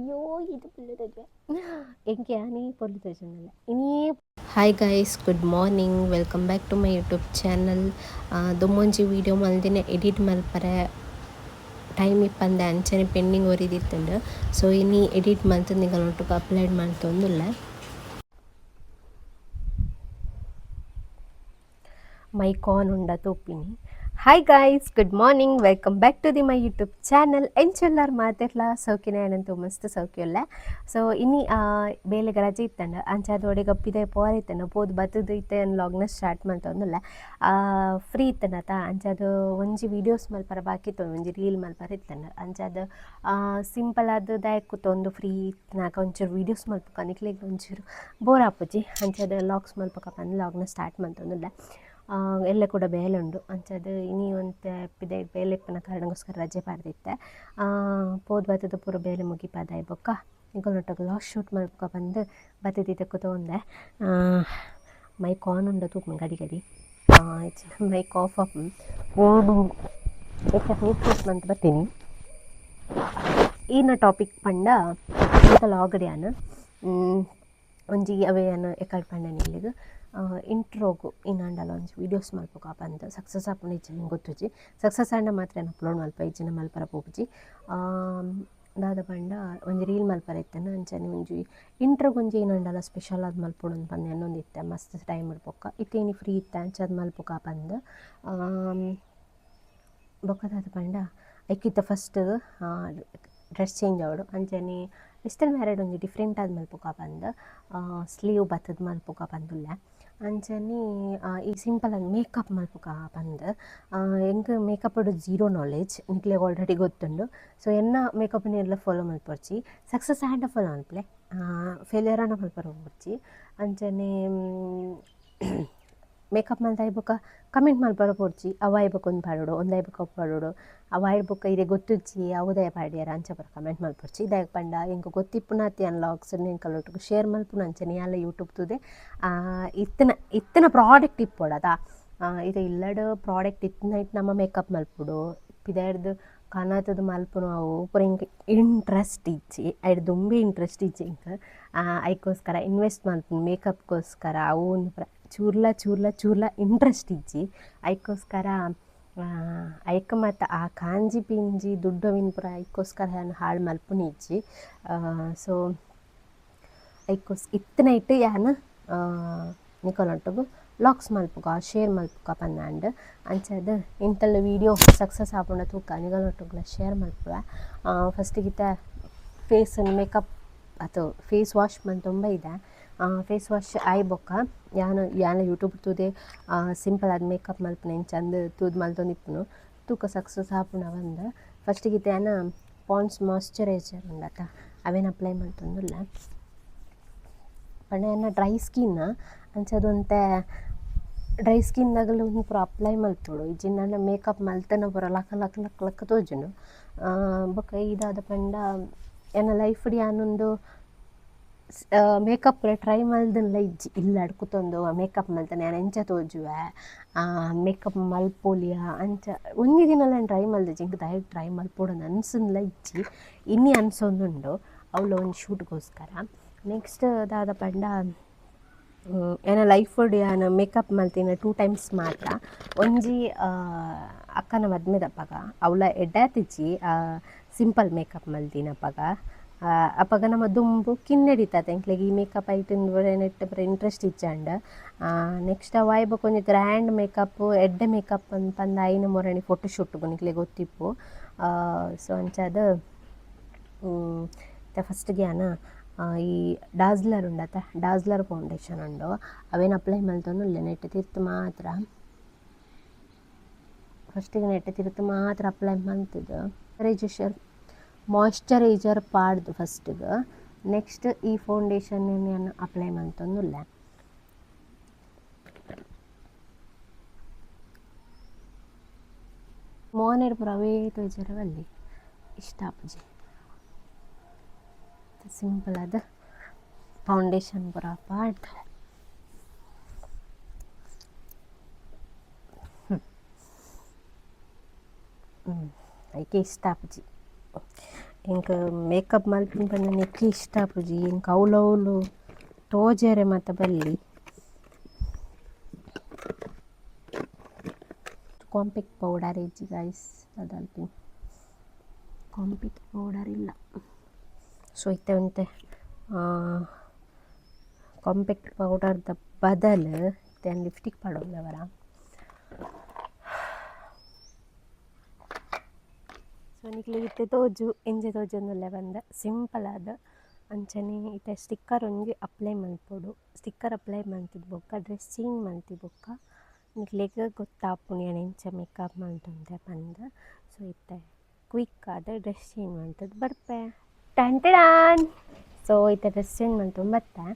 ಅಯ್ಯೋ, ಇದು ಪೊರ್ಲು. ಎಂಕೆ ಆನಿ ಪೊರ್ಲು ತೋಜೊಂದುಲ್ಲೆ ಇನಿಯೇ. Hi guys, good morning, welcome back to my YouTube channel. ದುಂಬೊಂಜಿ video ಮಲ್ದಿನ edit ಮಲ್ಪರೆ ಟೈಮ್ ಇಪ್ಪಂದೆ ಅಂಚನೆ ಪೆಂಡಿಂಗ್ ಒರಿದಿತ್ತುಂಡು. ಸೊ ಇನಿ ಎಡಿಟ್ ಮಲ್ತುದು ನಿಕಲ್ನ ಅಪ್ಲೋಡ್ ಮಲ್ತೊಂದುಲ್ಲೆ. ಮೈಕ್ ಆನ್ ಉಂಡ ತೂಪಿನಿ. Hi guys, good morning, welcome back to the my YouTube channel. ಎಂಚ ಉಲ್ಲಾರ್ ಮಾತೆರ್ಲ? ಸೌಕಿನ? ಏನಂತ ಮಸ್ತ್ ಸೌಖ್ಯ. ಸೊ ಇನಿ ಬೇಲೆಗ್ ರಜೆ ಇತ್ತಂಡ. ಅಂಚಾದ್ ಒಡೆಗ್ ಪಿದಯಿ ಪೋರೆ ಇತ್ತಂಡ. ಪೋದು ಬತ್ತುದು ಇತ್ತೆ ವ್ಲಾಗ್ನ ಸ್ಟಾರ್ಟ್ ಮಲ್ತೊಂದುಲ್ಲೆ. ಫ್ರೀ ಇತ್ತಂಡತ, ಅಂಚಾದ್ ಒಂಜಿ ವೀಡಿಯೋಸ್ ಮಲ್ಪರ ಬಾಕಿ ಇತ್ತು, ಒಂಜಿ ರೀಲ್ ಮಲ್ಪರ ಇತ್ತಂಡ. ಅಂಚಾದ್ ಸಿಂಪಲ್ ಆದ್ ದಾಯೆ ಕುತ್ತೊಂದು ಫ್ರೀ ಇತ್ತಿನಾಗ ಒಂಚೂರು ವೀಡಿಯೋಸ್ ಮಲ್ಪುಕ, ನಿಕ್ಲೆಗ್ ಒಂಚೂರು ಬೋರ್ ಆಪುಜಿ, ಅಂಚಾದ್ ವ್ಲಾಗ್ಸ್ ಮಲ್ಪಕ ಪಂದ್ ವ್ಲಾಗ್ನ ಸ್ಟಾರ್ಟ್ ಮಲ್ತೊಂದುಲ್ಲೆ. ಎಲ್ಲೆ ಕೂಡ ಬೇಲೆ ಉಂಡು. ಅಂಚಾದ್ ಇನಿ ಒಂತೆ ಪಿದಯಿ ಬೇಲೆ ಇಪ್ಪುನ ಕಾರಣಗೋಸ್ಕರ ರಜೆ ಪಾಡ್ದಿತ್ತೆ. ಪೋದು ಬತ್ತುದು ಪೂರ ಬೇಲೆ ಮುಗಿಪಾದಾಯಿ ಬೊಕ್ಕ ನಿಕಲ್ನೊಟ್ಟುಗು ವ್ಲಾಗ್ ಶೂಟ್ ಮಲ್ಪುಕ ಪಂದ್ ಬತ್ತುದು ಕುತೊಂದೆ. ಮೈಕ್ ಆನ್ ಉಂಡ ತೂಪುನು ಗಡಿ ಗಡಿ, ಮೈಕ್ ಆಫ್ ಆಪುಂಡು. ಪೋದು ಇತ್ತೆ ಫೇಸ್ ವಾಶ್ ಮಂತ್ ಬತ್ತೀನಿ. ಈನ ಟಾಪಿಕ್ ಪಂಡ ಇಂತ ಲಾಗಡ್ ಯಾನ್ ಒಂಜಿ ಅವೇ ಯಾನ್ ಎಕಡ್ ಪಂಡ ನಿಕ್ಲೆಗ್ ಇಂಟ್ರೋಗು ಇನಾಂಡಲ ಒಂಜಿ ವೀಡಿಯೋಸ್ ಮಲ್ಪುಗ ಪಂದ್. ಸಕ್ಸಸ್ ಆಪುಂಡು ಇಜ್ಜಿ ಎಂಕ್ ಗೊತ್ತುಜಿ. ಸಕ್ಸಸ್ ಆಂಡ ಮಾತ್ರ ಯಾನ್ ಅಪ್ಲೋಡ್ ಮಲ್ಪೆ, ಇಜ್ಜಿಂಡ ಮಲ್ಪರ ಪೋಪುಜಿ. ದಾದ ಪಂಡ ಒಂಜಿ ರೀಲ್ ಮಲ್ಪರೆ ಇತ್ತ್ಂಡ. ಅಂಚನೆ ಒಂಜಿ ಇಂಟ್ರೋಗ್ ಒಂಜಿ ಏನಾಂಡಲ ಸ್ಪೆಷಲ್ ಆದ್ ಮಲ್ಪೊಡು ಪಂದ್ ಎನ್ನೊಂದಿತ್ತೆ ಮಸ್ತ್ ಟೈಮ್ ಬೊಕ್ಕ. ಇತ್ತೆ ಇನಿ ಫ್ರೀ ಇತ್ತೆ, ಅಂಚಾದ್ ಮಲ್ಪುಗ ಪಂದ್. ಬೊಕ್ಕ ದಾದ ಪಂಡ ಐಕಿತ್ತ first dress change ಆವೊಡು. ಅಂಚನೆ ವೆಸ್ಟರ್ನ್ ವೇರ್ಡ್ ಒಂಜಿ ಡಿಫ್ರೆಂಟ್ ಆದ್ ಮಲ್ಪುಗ ಪಂದ್, ಸ್ಲೀವ್ ಬತ್ತುದು ಮಲ್ಪುಗ ಪಂದುಲ್ಲೆ. ಅಂಚನೆ ಈ ಸಿಂಪಲ್ ಆದ್ ಮೇಕಪ್ ಮಲ್ಪುಗ ಪಂದ್. ಎಂಕ್ ಮೇಕಪ್ ಝೀರೋ ನಾಲೆಜ್, ನಿಕ್ಲೆಗ್ ಆಲ್ರೆಡಿ ಗೊತ್ತುಂಡು. ಸೊ ಎನ್ನ ಮೇಕಪ್ ಏರ್ಲ ಫಾಲೋ ಮಲ್ಪೊರ್ಚಿ. ಸಕ್ಸಸ್ ಆಂಡ ಫಾಲೋ ಮಲ್ಪುಲೆ, ಫೇಲ್ಯೂರ್ ಆಂಡ ಮಲ್ಪರೆ ಪೋವೊಡ್ಚಿ. ಅಂಚನೆ ಮೇಕಪ್ ಮಲ್ತಾಯಿ ಬೊಕ್ಕ ಕಮೆಂಟ್ ಮಲ್ಪರೆ ಪೋಡ್ಚಿ, ಅವು ಆಯಿ ಬೊಕ ಉಂದು ಪಾಡೊಡು, ಉಂದು ಆಯಿ ಬೊಕ ಅವು ಪಾಡೊಡು, ಅವು ಆಯಿ ಬೊಕ್ಕ ಇರೆಗ್ ಗೊತ್ತುಜ್ಜಿ ಅವು ದಾಯೆ ಪಾಡ್ಯರ್, ಅಂಚ ಪೂರ ಕಮೆಂಟ್ ಮಲ್ಪೊಡ್ಚಿ. ದಾಯೆಗ್ ಪಂಡ ಎಂಕ್ ಗೊತ್ತಿಪ್ಪುನಾತ್ ಯಾನ್ ವ್ಲಾಗ್ಸ್ ನಿಕಲ್ನೊಟ್ಟುಗು ಶೇರ್ ಮಲ್ಪುನ. ಅಂಚನೆ ಯಾನ್ಲ ಯೂಟ್ಯೂಬ್ ತೂದೆ. ಇತ್ತಿನ ಇತ್ತಿನ ಪ್ರಾಡಕ್ಟ್ ಇಪ್ಪೊಡತ. ಇತ್ತೆ ಇಲ್ಲಡ್ ಪ್ರಾಡಕ್ಟ್ ಇತ್ತಿನೈಟ್ ನಮ ಮೇಕಪ್ ಮಲ್ಪೊಡು. ಪಿದಯ್ಡ್ದ್ ಕನತ್‌ದ್ ಮಲ್ಪುನು ಅವು ಪೂರ ಎಂಕ್ ಇಂಟ್ರೆಸ್ಟ್ ಇಜ್ಜಿ. ಐಡ್ ದುಂಬೇ ಇಂಟ್ರೆಸ್ಟ್ ಇಜ್ಜಿ ಎಂಕ್. ಐಕೋಸ್ಕರ ಇನ್ವೆಸ್ಟ್ ಮಲ್ಪುನು ಮೇಕಪ್ಗೋಸ್ಕರ ಅವು ಉಂದು ಪೂರ ಚೂರ್ಲ ಚೂರ್ಲ ಚೂರ್ಲ ಇಂಟ್ರೆಸ್ಟ್ ಇಜ್ಜಿ. ಐಕೋಸ್ಕರ ಐಕ್ ಮಾತ ಆ ಕಾಂಜಿ ಪಿಂಜಿ ದುಡ್ಡು ಅವಿನ್ ಪೂರ ಐಕೋಸ್ಕರ ಯಾನ್ ಹಾಳು ಮಲ್ಪುನಿ ಇಜ್ಜಿ. ಸೊ ಇತ್ತಿನೈಟ್ ಯಾನ್ ನಿಕಲ್ನೊಟ್ಟುಗು ವ್ಲಾಗ್ಸ್ ಮಲ್ಪುಗ, ಶೇರ್ ಮಲ್ಪುಗ ಪಂದಾಂಡ್. ಅಂಚಾದ್ ಇಂತಲ ವೀಡಿಯೋ ಸಕ್ಸಸ್ ಆಪುಂಡ ತೂಕ, ನಿಕಲ್ನೊಟ್ಟುಗುಲ ಶೇರ್ ಮಲ್ಪುವೆ. ಫಸ್ಟಿಗೆ ಇತ್ತೆ ಫೇಸ್ ಮೇಕಪ್ ಅತ್ ಫೇಸ್ ವಾಶ್ ಮಂತೊಂಬ ಇದೆ. ಫೇಸ್ ವಾಶ್ ಆಯಿ ಬೊಕ್ಕ ಯಾನ್ ಯಾನ್ ಯೂಟ್ಯೂಬ್ ತೂದೆ ಸಿಂಪಲ್ ಆದ್ ಮೇಕಪ್ ಮಲ್ಪುನ ಎಂಚ ಅಂದ್ ತೂದು ಮಲ್ತೊಂದಿಪ್ಪುನು. ತೂಕ ಸಕ್ಸಸ್ ಆಪುಂಡ ಪಂದ್. ಫಸ್ಟಿಗೆ ಇತ್ತೆ ಯಾನ್ ಪಾಂಡ್ಸ್ ಮಾಯ್ಶ್ಚರೈಸರ್ ಉಂಡತ, ಅವೆನ್ ಅಪ್ಲೈ ಮಲ್ತೊಂದುಲ್ಲೆ. ಪಂಡ ಎನ್ನ ಡ್ರೈ ಸ್ಕಿನ್. ಅಂಚಾದ್ ಒಂತೆ ಡ್ರೈ ಸ್ಕಿನ್ ದಗಲ್ ಉಂದು ಪೂರ ಅಪ್ಲೈ ಮಲ್ಪೊಡು, ಇಜ್ಜಿಂಡ ಮೇಕಪ್ ಮಲ್ತನ ಪೂರ ಲಕ ಲಕ ಲಕ ಲಕ ತೋಜುಂಡು. ಬೊಕ ಈ ದಾದ ಪಂಡ ಎನ್ನ ಲೈಫ್ಡ್ ಯಾನ್ ಉಂದು ಮೇಕಪ್ ಪೂರ ಟ್ರೈ ಮಲ್ದ್ಂಡ್ಲ ಇಜ್ಜಿ. ಇಲ್ಲಡ್ ಕುತ್ತೊಂದು ಮೇಕಪ್ ಮಲ್ತುಂಡ ಯಾನ್ ಎಂಚ ತೋಜುವೆ, ಮೇಕಪ್ ಮಲ್ಪೊಲಿಯ, ಅಂಚ ಒಂಜಿ ದಿನಲ ಯಾನ್ ಟ್ರೈ ಮಲ್ದಿಜಿ. ಎಂಕ್ ದಾಯೆಗ್ ಟ್ರೈ ಮಲ್ಪೊಡು ಅನ್ಸುನ್ಲ ಇಜ್ಜಿ. ಇನಿ ಅನ್ಸೊಂದುಂಡು, ಅವ್ಲ ಒಂಜಿ ಶೂಟ್ಗೋಸ್ಕರ. ನೆಕ್ಸ್ಟ್ ದಾದ ಪಂಡ ಎನ್ನ ಲೈಫ್ಡ್ ಯಾನ್ ಮೇಕಪ್ ಮಲ್ತಿನ ಟೂ ಟೈಮ್ಸ್ ಮಾತ್ರ. ಒಂಜಿ ಅಕ್ಕನ ಮದ್ಮೆದಪಗ, ಅವ್ಲ ಎಡ್ಡೆ ಆತಿಜಿ. Simple make-up ಮಲ್ತಿನಪಗ. ಅಪಗ ನಮ ದುಂಬು ಕಿನ್ನೆಡಿತ್ತತ, ಎಂಕ್ಲೆಗ್ ಈ ಮೇಕಪ್ ಐಟ್ ನೆಟ್ಟ್ ಪೂರ ಇಂಟ್ರೆಸ್ಟ್ ಇಜ್ಜಾಂಡ್. ನೆಕ್ಸ್ಟ್ ಅವು ಆಯಿ ಬೊಕ ಒಂಜಿ ಗ್ರ್ಯಾಂಡ್ ಮೇಕಪ್, ಎಡ್ಡೆ ಮೇಕಪ್ ಪಂದ್ ಆಯಿನ ಮೊರಣಿ ಫೋಟೋ ಶೂಟ್ಗ್, ನಿಕ್ಲೆಗ್ ಗೊತ್ತಿಪ್ಪು. ಸೊ ಅಂಚಾದ್ ಇತ್ತೆ ಫಸ್ಟ್‌ಗೆ ಯಾನ್ ಈ ಡಾಸ್ಲರ್ ಉಂಡತ, ಡಾಸ್ಲರ್ ಫೌಂಡೇಶನ್ ಉಂಡು, ಅವೆನ್ ಅಪ್ಲೈ ಮಲ್ತೊಂದುಲ್ಲೆ ನೆಟ್ಟ್ ತಿರ್ತ್ ಮಾತ್ರ. ಫಸ್ಟಿಗೆ ನೆಟ್ಟ್ ತಿರ್ತ್ ಮಾತ್ರ ಅಪ್ಲೈ ಮಲ್ತ್‌ದ್, ರಿಜಿಷರ್ ಮಾಯ್ಶ್ಚರೈಸರ್ ಪಾಡ್ದು ಫಸ್ಟ್‌ಗ್ ನೆಕ್ಸ್ಟ್ ಈ ಫೌಂಡೇಶನ್ ಯಾನ್ ಅಪ್ಲೈ ಮಲ್ತೊಂದುಲ್ಲೆ. ಮೋನೆಡ್ ಪೂರ ಅವೇ ತೋಜರೆ ಬಲ್ಲಿ, ಇಷ್ಟ ಆಪುಜಿ. ಸಿಂಪಲ್ ಆದ್ ಫೌಂಡೇಶನ್ ಪೂರ ಪಾಡ್ದ್, ಐಕೆ ಇಷ್ಟ ಆಪುಜಿ. ಎಂಕ್ ಮೇಕಪ್ ಮಲ್ಪುನ ಪಂಡ ನೆಕ್ಕಿ ಇಷ್ಟ ಆಪುಜಿ. ಎಂಕ್ ಅವ್ಲವ್ಲು ತೋಜೆರೆ ಮಾತ ಬಲ್ಲಿ. ಕಾಂಪ್ಯಾಕ್ಟ್ ಪೌಡರ್ ಇಜ್ಜಿ ಗೈಸ್, ದಾದ ಕಾಂಪ್ಯಾಕ್ಟ್ ಪೌಡರ್ ಇಲ್ಲ. ಸೊ ಇತ್ತೆ ಒಂತೆ ಕಾಂಪ್ಯಾಕ್ಟ್ ಪೌಡರ್ದ ಬದಲು ಇತ್ತೆ ಲಿಪ್ಸ್ಟಿಕ್ ಪಾಡೊಂದೆ ವರ. ಸೊ ನಿಕ್ಲೆಗ್ ಇತ್ತೆ ತೋಜು ಎಂಚ ತೋಜೊಂದುಲ್ಲೆ ಪಂದ್ ಸಿಂಪಲ್ ಆದ್. ಅಂಚನೆ ಇತ್ತೆ ಸ್ಟಿಕ್ಕರ್ ಒಂಜಿ ಅಪ್ಲೈ ಮಲ್ಪೊಡು. ಸ್ಟಿಕ್ಕರ್ ಅಪ್ಲೈ ಮಲ್ತಿದ್ ಬೊಕ್ಕ ಡ್ರೆಸ್ ಚೇಂಜ್ ಮಲ್ತಿ ಬೊಕ್ಕ ನಿಕ್ಲೆಗ್ ಗೊತ್ತಾಪುಂಡು ಯಾನ್ ಎಂಚ ಮೇಕಪ್ ಮಲ್ತೊಂದೆ ಪಂದ್. ಸೊ ಇತ್ತೆ ಕ್ವಿಕ್ ಆದ್ ಡ್ರೆಸ್ ಚೇಂಜ್ ಮಲ್ತುದು ಬರ್ಪೆ. ಟನ್. ಸೊ ಇತ್ತೆ ಡ್ರೆಸ್ ಚೇಂಜ್ ಮಲ್ತೊಂದು ಬತ್ತೆ.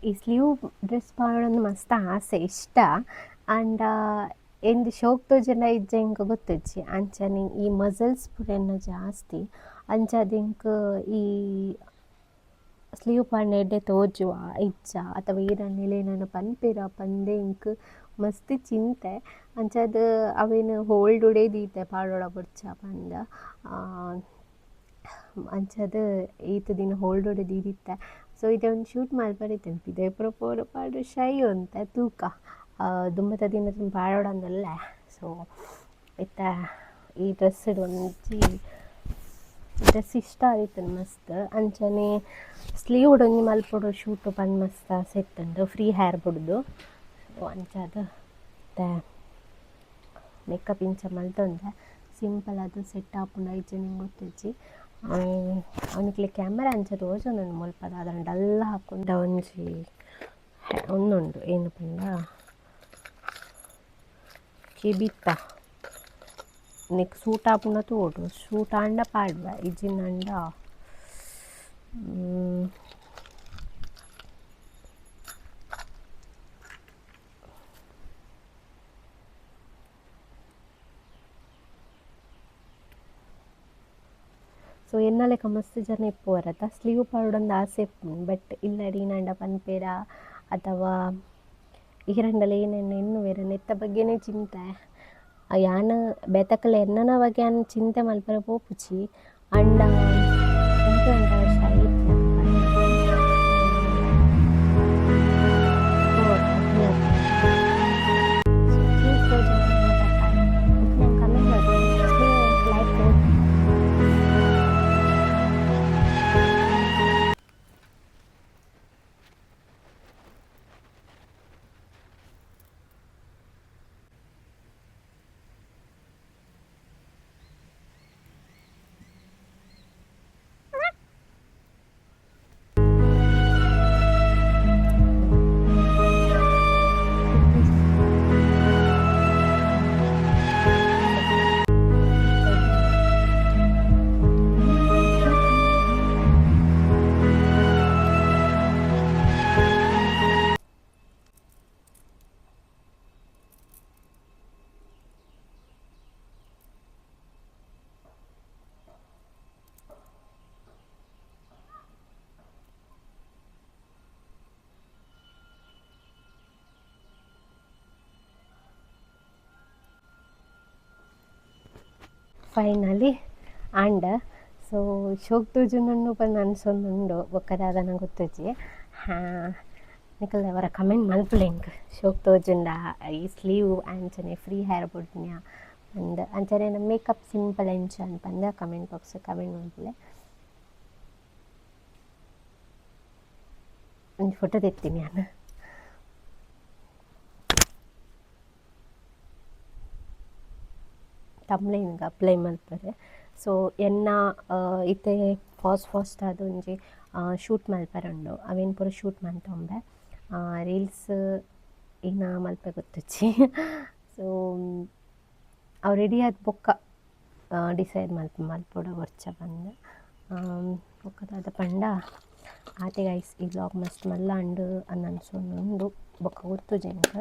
ಈ ಸ್ಲೀವ್ ಡ್ರೆಸ್ ಪಾಡೊಂದು ಮಸ್ತ್ ಆಸೆ ಇಷ್ಟ. ಆಂಡ ಎಂದ್ ಶೋಕ್ ತೋಜುಂಡ ಇಜ್ಜ ಎಂಕ್ ಗೊತ್ತಿಜ್ಜಿ. ಅಂಚನೆ ಈ ಮಸಲ್ಸ್ ಪೂರ ಎನ್ನ ಜಾಸ್ತಿ, ಅಂಚಾದ್ ಎಂಕ್ ಈ ಸ್ಲೀವ್ ಪಾಡ್ಂಡ ಎಡ್ಡೆ ತೋಜುವ ಇಜ್ಜ ಅಥವಾ ಈರನ್ನೆಲ ಏನಾನ ಪನ್ಪೆರಾ ಪಂದೇ ಎಂಕ್ ಮಸ್ತ್ ಚಿಂತೆ. ಅಂಚಾದ್ ಅವೆನ್ ಹೋಲ್ಡ್ ಉಡೇ ದೀತೆ ಪಾಡೊಡ ಬೊಡ್ಚ ಪಂದ್. ಅಂಚಾದ್ ಈತ್ ದಿನ ಹೋಲ್ಡ್ ಉಡೆ ದೀದಿತ್ತೆ. ಸೊ ಇತ್ತೆ ಒಂಜಿ ಶೂಟ್ ಮಲ್ಪರೆ ಇತ್ತ್ಂಡ್, ಪಿದಯಿ ಪೂರ ಪೋರ ಪಾಡ್ ಶೈ ಒಂತೆ ತೂಕ. ದುಂಬದ ದಿನ ಪಾಡೊಡಂದುಲ್ಲೆ. ಸೊ ಇತ್ತೆ ಈ ಡ್ರೆಸ್ಡ್ ಒಂಜಿ ಡ್ರೆಸ್ ಇಷ್ಟ ಆದಿತ್ತ್ಂಡ್ ಮಸ್ತ್. ಅಂಚನೆ ಸ್ಲೀವ್ಡ್ ಒಂಜಿ ಮಲ್ಪೊಡು ಶೂಟ್ ಪಂದ್ ಮಸ್ತ್ ಆಸೆ ಇತ್ತ್ಂಡ್, ಫ್ರೀ ಹೇರ್ ಬುಡ್ದು. ಸೊ ಅಂಚಾದ್ ಇತ್ತೆ ಮೇಕಪ್ ಇಂಚ ಮಲ್ತೊಂದೆ. ಸಿಂಪಲ್ ಆದ್ ಸೆಟ್ ಆಪುಂಡ ಇಜ್ಜ ಎಂಕ್ ಗೊತ್ತಿಜ್ಜಿ. ಅವು ಕ್ಯಾಮರಾ ಅಂಚ ತೋಜೊಂದುಂಡು ಮುಲ್ಪ ದಾದ ಡಲ್ ಹಾಕೊಂಡ ಒಂಜಿ ಉಂದುಂಡು ಏನು ಪಂಡ ಕೆಬಿತ. ನೆಕ್ ಸೂಟ್ ಆಪುಂಡ ತೂವೊಡು, ಸೂಟ್ ಆಂಡ ಪಾಡ್ವೆ, ಇಜ್ಜಿಂಡ ಸೊ ಎನ್ನಲೆಕ ಮಸ್ತ್ ಜನ ಇಪ್ಪುವರತ ಸ್ಲೀವ್ ಪಾಡೊಡೊಂದು ಆಸೆ ಇಪ್ಪುಂಡು, ಬಟ್ ಇಲ್ಲಡ್ ಈನಾಂಡ ಪನ್ಪೆರಾ ಅಥವಾ ಈರಂಡಲ ಏನೇನು ಎನ್ನುವೆರ್ ನೆತ್ತ ಬಗ್ಗೆನೇ ಚಿಂತೆ. ಯಾನ್ ಬೇತಕುಲು ಎನ್ನನ ಬಗ್ಗೆ ಯಾನ್ ಚಿಂತೆ ಮಲ್ಪೆರೆ ಪೋಪುಜಿ. ಆಂಡ ಎಂಕ್ ಪಂಡ ಶೈ ಫೈನಲಿ ಆಂಡ. ಸೊ ಶೋಕ್ ತೋಜುಂಡು ಪಂದ್ ಅನ್ಸೊಂದುಂಡು, ಬೊಕ್ಕ ದಾದನ ಗೊತ್ತುಜ್ಜಿ. ನಿಕಲ್ನ ಅವರ ಕಮೆಂಟ್ ಮಲ್ಪುಲೆ ಎಂಕ್ ಶೋಕ್ ತೋಜುಂಡ ಈ ಸ್ಲೀವ್ ಅಂಚನೆ ಫ್ರೀ ಹೇರ್ ಬುಡ್ನ್ಯ ಪಂದ್, ಅಂಚನೆ ಮೇಕಪ್ ಸಿಂಪಲ್ ಎಂಚ ಪಂದ್ comment box comment ಮಲ್ಪುಲೆ. ಒಂಜಿ ಫೋಟೋ ದೆತ್ತೀನಿ ಯಾನ್. ತಮ್ಲೈನ್ಗ್ ಅಪ್ಲೈ ಮಲ್ಪರೆ. ಸೊ ಎನ್ನ ಇತ್ತೆ ಫಾಸ್ಟ್ ಫಾಸ್ಟ್ ಆದ್ ಒಂಜಿ ಶೂಟ್ ಮಲ್ಪರೆ ಉಂಡು, ಅವೆನ್ ಪೂರ ಶೂಟ್ ಮಲ್ತೊಂಬೆ. ರೀಲ್ಸ್ ಇನ್ನ ಮಲ್ಪೆ ಗೊತ್ತುಜ್ಜಿ. ಸೊ ಅವು ರೆಡಿ ಆದ್ ಬೊಕ್ಕ ಡಿಸೈಡ್ ಮಲ್ಪೊಡ ಬೊರ್ಚ ಪಂದ್. ಬೊಕ್ಕ ದಾದ ಪಂಡ ಆತೆ ಗೈಸ್, ಈ ವ್ಲಾಗ್ ಮಸ್ತ್ ಮಲ್ಲ ಆಂಡ್ ಅಂದ್ ಅನ್ಸೊಂದುಂಡು, ಬೊಕ್ಕ ಗೊತ್ತುಜ್ಜಿ ಎಂಕ್.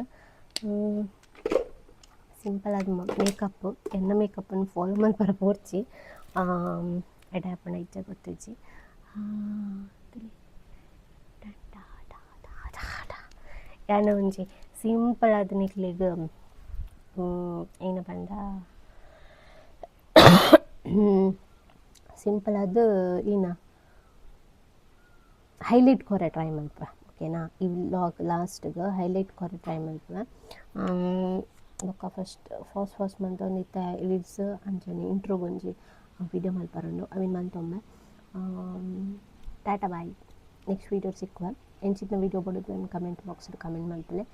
ಸಿಂಪಲ್ ಆದ್ ಮೇಕಪ್, ಎನ್ನ ಮೇಕಪ್ಪನ್ನು ಫಾಲೋ ಮಲ್ಪರೆ ಪೋರ್ಚಿ, ಎಡ್ಡೆ ಆಪುಂಡ ಇಜ್ಜ ಗೊತ್ತುಜ್ಜಿ. ಯಾನ್ ಒಂಜಿ ಸಿಂಪಲ್ ಆದ್ ನಿಕ್ಲೆಗ್ ಏನ ಪಂಡ ಸಿಂಪಲ್ ಆದ್ ಇನ ಹೈಲೈಟ್ ಕೊರೆ ಟ್ರೈ ಮಲ್ಪುವೆ, ಓಕೆನಾ? ಈ ವ್ಲಾಗ್ ಲಾಸ್ಟ್ಗೆ ಹೈಲೈಟ್ ಕೊರೆ ಟ್ರೈ ಮಲ್ಪುವೆ. ಬೊಕ್ಕ ಫಸ್ಟ್ ಫಾಸ್ಟ್ ಫಾಸ್ಟ್ ಮಂತೊಂದಿತ್ತೆ ಎಡಿಟ್ಸ್, ಅಂಚನೆ ಇಂಟ್ರೋಗೊಂಜಿ ವಿಡಿಯೋ ಮಲ್ಪರುಂಡು, ಅವೆನ್ ಮಲ್ತೊಂಬೆ. ಟಾಟಾ ಬಾಯ್, ನೆಕ್ಸ್ಟ್ ವೀಡಿಯೋ ಸಿಕ್ಕುವ. ಎಂಚಿನ ವೀಡಿಯೋ ಬೋಡು ಕಮೆಂಟ್ ಬಾಕ್ಸ್ ಕಮೆಂಟ್ ಮಲ್ಪುಲೆ.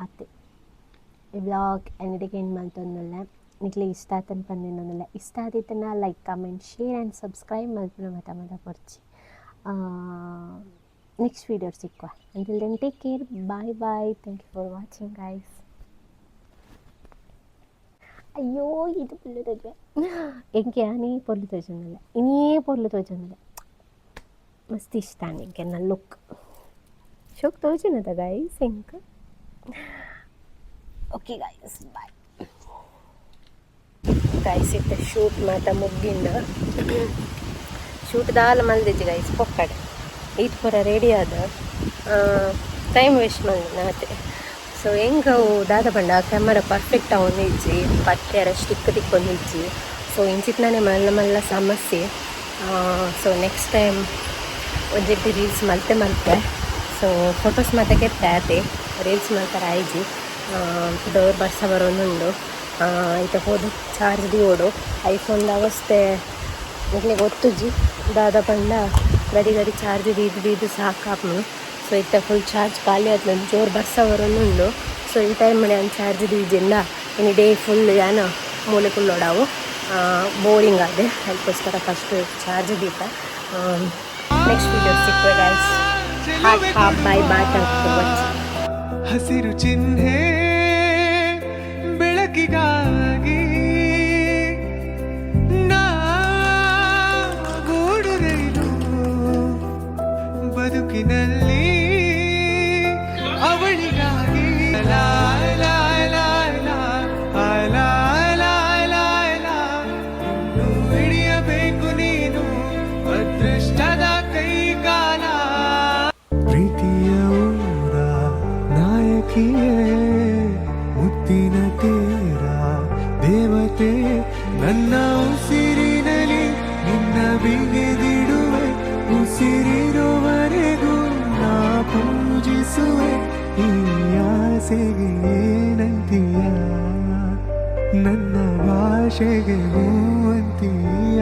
ಆತೆ. ಈ ವ್ಲಾಗ್ ಎನ್ನಡಿಗೆ ಎಂಡ್ ಮಲ್ತೊಂದುಲ್ಲೆ. ನಿಕ್ಲೆ ಇಷ್ಟ ಆತನ್ ಪಂದಿನೊಂದುಲ್ಲೆ. ಇಷ್ಟ ಆದಿತ್ತನ like, comment, share and subscribe ಮಲ್ಪುನ ಮತ ಮತ ಪೊರ್ಚಿ. ನೆಕ್ಸ್ಟ್ ವೀಡಿಯೋ ಸಿಕ್ಕುವ. Until then, take care, bye bye, thank you for watching, guys. ಅಯ್ಯೋ, ಇದು ಪುಲ್ಲು ತೋಜುವೆ. ಎಂಕೆ ಆನಿ ಪೊರ್ಲು ತೋಜೊಂದುಲ್ಲೆ, ಇನಿಯೇ ಪೊರ್ಲು ತೋಜೊಂದುಲ್ಲೆ. ಮಸ್ತ್ ಇಷ್ಟ ಎಂಕೆ ಎನ್ನ ಲುಕ್. ಶೋಕ್ ತೋಜುನದ ಗೈಸ್ ಎಂಕ್? Okay guys, bye. ಗೈಸ್, ಇತ್ತೆ ಶೂಟ್ ಮಾತ ಮುಗ್ಗಿಂಡ. ಶೂಟ್ ದಾಲ ಮಲ್ದಿಜ್ಜಿ ಗೈಸ್. ಪೊಕ್ಕಡೆ ಈತ್ ಪೂರ ರೆಡಿ ಆದ ಟೈಮ್ ವೇಸ್ಟ್ ಮಲ್ದಿನ ಆತೆ. ಸೊ ಎಂಕ್ ಅವು ದಾದ ಪಂಡ ಕ್ಯಾಮರಾ ಪರ್ಫೆಕ್ಟ್ ಆವೊಂದಿಜ್ಜಿ, ಪತ್ತೆರ ಸ್ಟಿಕ್ ತಿಕ್ಕೊಂದಿಜ್ಜಿ. ಸೊ ಇಂಚಿತ್ನಾನೆ ಮಲ್ಲ ಮಲ್ಲ ಸಮಸ್ಯೆ. ಸೊ ನೆಕ್ಸ್ಟ್ ಟೈಮ್ ಒಂಜೆಡ್ಡೆ ರೀಲ್ಸ್ ಮಲ್ತೆ ಮಲ್ಪೆ. ಸೊ ಫೋಟೋಸ್ ಮಾತ ಕೆತ್ತೆ ಆತೆ, ರೀಲ್ಸ್ ಮಲ್ಪರ ಆಯ್ಜಿ. ಡೋರ್ ಬರ್ಸ ಬರೋನುಂಡು. ಇತ್ತೆ ಪೋದು ಚಾರ್ಜ್ ದೀವೊಡು. ಐಫೋನ್ದ ಅವಸ್ಥೆ ನಿಕ್ಲೆಗ್ ಗೊತ್ತುಜ್ಜಿ ದಾದ ಪಂಡ, ಗಡಿ ಗಡಿ ಚಾರ್ಜ್ ದೀದು ದೀದು ಸಾಕಾಪುಂಡು. ಸೊ ಇತ್ತೆ ಫುಲ್ ಚಾರ್ಜ್ ಖಾಲಿ ಆತ್ಂಡ್. ಜೋರು ಬರ್ಸ ಬರೋನುಂಡು. ಸೊ ಈ ಟೈಮ್ ಯಾನ್ ಚಾರ್ಜ್ ದೀಜಿಂಡ ಇನಿ ಡೇ ಫುಲ್ ಯಾನ ಮೂಲೆ ಕುಲ್ಲೋಡಾವು, ಬೋರಿಂಗ್ ಆದೆ. ಅದಕ್ಕೋಸ್ಕರ ಫಸ್ಟ್ ಚಾರ್ಜ್ ದೀಪ. ನೆಕ್ಸ್ಟ್ ವೀಡಿಯೋ ಸಿಕ್ಕುವೆ ಗೈಸ್. ಹಾಟ್ ಹಾಪ್, bye bye. Thank you watching. ಹಸಿರು ಚಿಹ್ನೆ ಬೆಳಕಿಗಾಗಿ ನಾ ಗೂಡು ರೈಲು ಬದುಕಿನಲ್ಲಿ ಅವಳಿಗಾಗಿ. ಲಾ ಲಾ ಲಾ ಲಾ ಲಾ ಲಾ ಲಾ ಲಾ. ಇನ್ನು ಹಿಡಿಯಬೇಕು ನೀನು ಅದೃಷ್ಟದ ಕೈಕಾಲ. ಪ್ರೀತಿಯ ಊರ ನಾಯಕಿಯೇ, ಮುತ್ತಿನ ತೇರ ದೇವತೆ, ನನ್ನ ಉಸಿರಿನಲ್ಲಿ ನಿನ್ನ ಬಿಗಿದಿಡುವೆ. ಉಸಿರಿರುವರೆಗೂ ನಾ ಪೂಜಿಸುವೆ. ಈ ಆಸೆಗೆ ಏನಂತೀಯ? ನನ್ನ ಭಾಷೆಗೆ ಹೂ ಅಂತೀಯ?